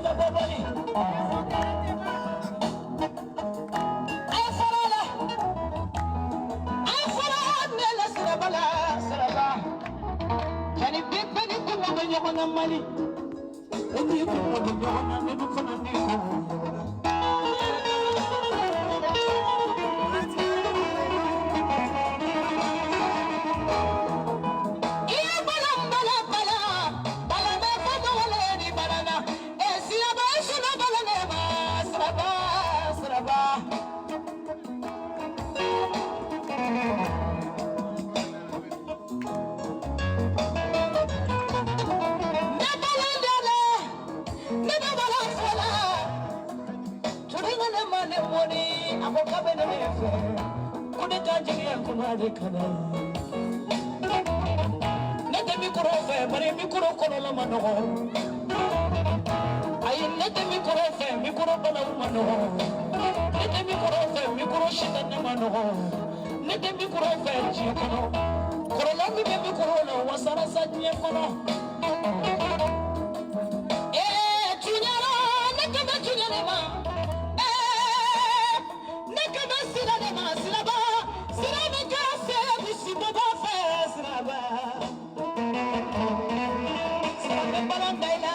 Ɲɛnabɔbali. A fɔlɔ la, a fɔlɔ ne la siraba la siraba. Jani bi bɛɛ ni kungo bɛ ɲɔgɔn na Mali. Ne ni kungo bɛ ɲɔgɔn na, ne dun fana ni kungo bɛ ɲɔgɔn na. Iye bala bala bala, bala bɛ fɔ dɔgɔlen ni bala la. E siraba suna bala ne ma, siraba siraba. Ne bala dala, ne bɛ bala fɔla. Turinga ne ma ne mɔni, a ko k'a bɛ ne fɛ. Ko ne ka jigiya kɔnɔ ale kana. Ne tɛ mikoro fɛ, bari mikoro kɔlɔlɔ ma nɔgɔ. Ayi, ne tɛ mikoro fɛ, mikoro balawu ma nɔgɔ. Ne tɛ mikoro fɛ, mikoro sitanɛ ma nɔgɔ. Ne tɛ mikoro fɛ diɲɛ kɔnɔ. Kɔlɔlɔ min bɛ mikoro la, o wasara sa diɲɛ kɔnɔ. Ee tuɲara, ne kan bɛ tuɲa de ma. Ee ne kan bɛ sira de ma, siraba. Sira min ka fɛ, misibo b'a fɛ, siraba. Sira bɛ balan da i la.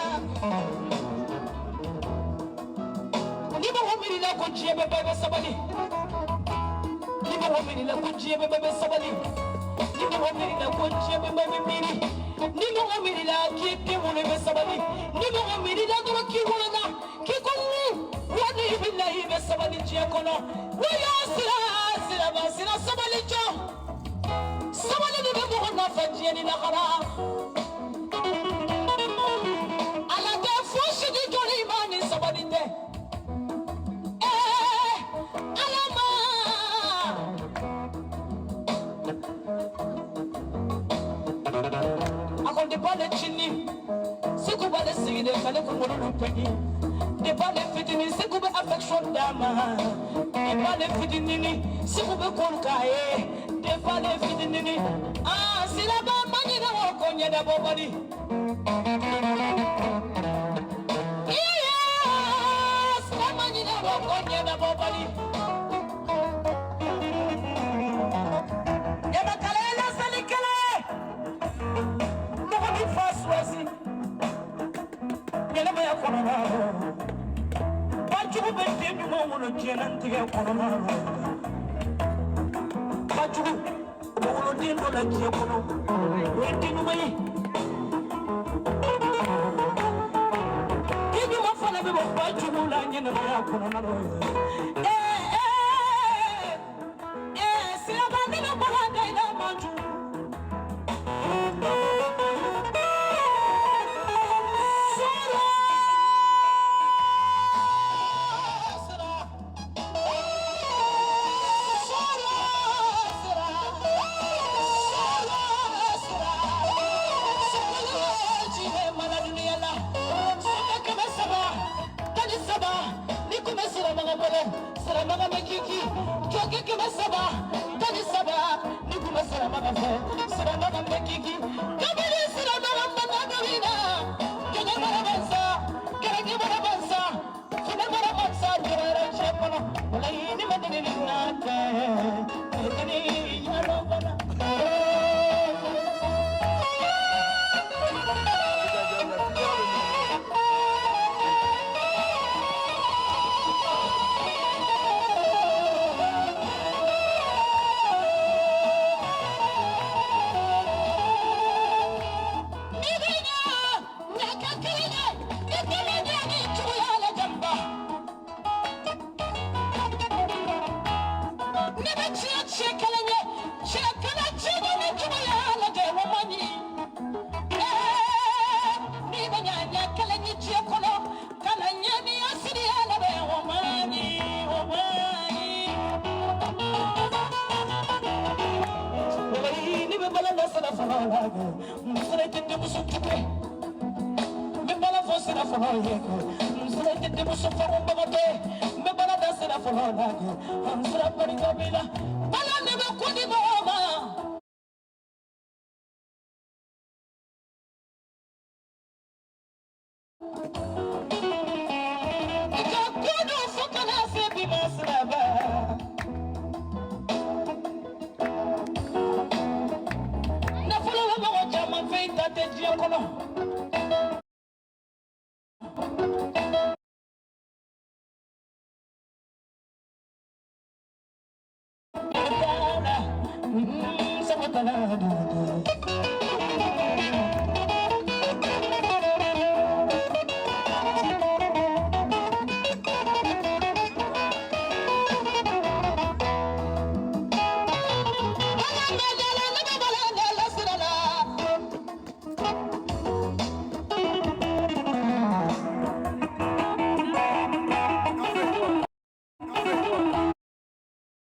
Ni mɔgɔ miirila ko diɲɛ bɛɛ bɛɛ bɛ sabali. Ni mɔgɔ miirila ko diɲɛ bɛɛ bɛɛ bɛ sabali. Ni mɔgɔ miirila ko diɲɛ bɛɛ bɛɛ bɛ miiri. Ni mɔgɔ miirila k'i den wolo i bɛ sabali. Ni mɔgɔ miirila dɔrɔn k'i wolola k'i ko ŋun wali bilahi i bɛ sabali diɲɛ kɔnɔ. Wa sira siraba sira sabali jɔ. Sabali de bɛ mɔgɔ nafa diɲɛ ni lahara. Ala tɛ fosi di jɔnni ma ni sabali tɛ. Ee Ala ma. A ko depuis ale cini Segu b'ale sigilen k'ale kunkolo lu pɛɲi. Depuis ale fitinin Segu bɛ affection d'a ma. Depuis ale fitinini Segu bɛ kolu k'a ye. Depuis ale fitinini aa siraba ma ɲinɛ o kɔ ɲɛnabɔbali. Iye sira ma ɲinɛ o kɔ ɲɛnabɔbali. Ɲamakala ye lasalikɛla ye. Mɔgɔ b'i fa suwasi ɲɛnamaya kɔnɔna la. Bajugu bɛ den ɲuman wolo diɲɛlatigɛ kɔnɔna la. Bajugu o bɛ wolo den dɔ la diɲɛ kɔnɔ, o ye den ɲuman ye. Den ɲuman fana bɛ bɔ bajugu la ɲɛnamaya kɔnɔna la. Ee ee ee siraba ne bɛ bala da i la man jugu. Sɔrɔ sira sɔrɔ sira sɔrɔ sira sɔrɔ jinɛ mana dunuya la sokɛ 313 ni kun bɛ siramaga bolo siramaga bɛ kiki jɔkɛ 313 ni kun bɛ siramaga fɛ siramaga bɛ kiki kabini siramaga mana dɔ na jɔkɛ mara bansa kɛrɛkɛ mara bansa funɛ mara bansa jɔyɔrɔ cɛ kɔnɔ walayi ni ma deli ni na tɛ ni yalo bana. Ni bɛ ɲa ɲa kɛ kelen ye ni kelen ɲa ni juguya la janba. Ne bɛ tiɲɛ tiɲɛ kelen ye tiɲɛ kelen tiɲɛ ni juguya lajɛ o man ɲi. Ee n'i bɛ ɲa ɲa kelen ye diɲɛ kɔnɔ kana ɲɛ ni asiriya labɛn o man ɲi o man ɲi. Walayi ne bɛ bala la sira fɔlɔ la muso tɛ denmuso jugu ye. N bɛ bala fɔ sira fɔlɔ ye muso tɛ denmuso fakobagatɔ ye. N bɛ bala da sira fɔlɔ la n sira barika b'i la bala ne bɛ ko di mɔgɔ ma. Balada.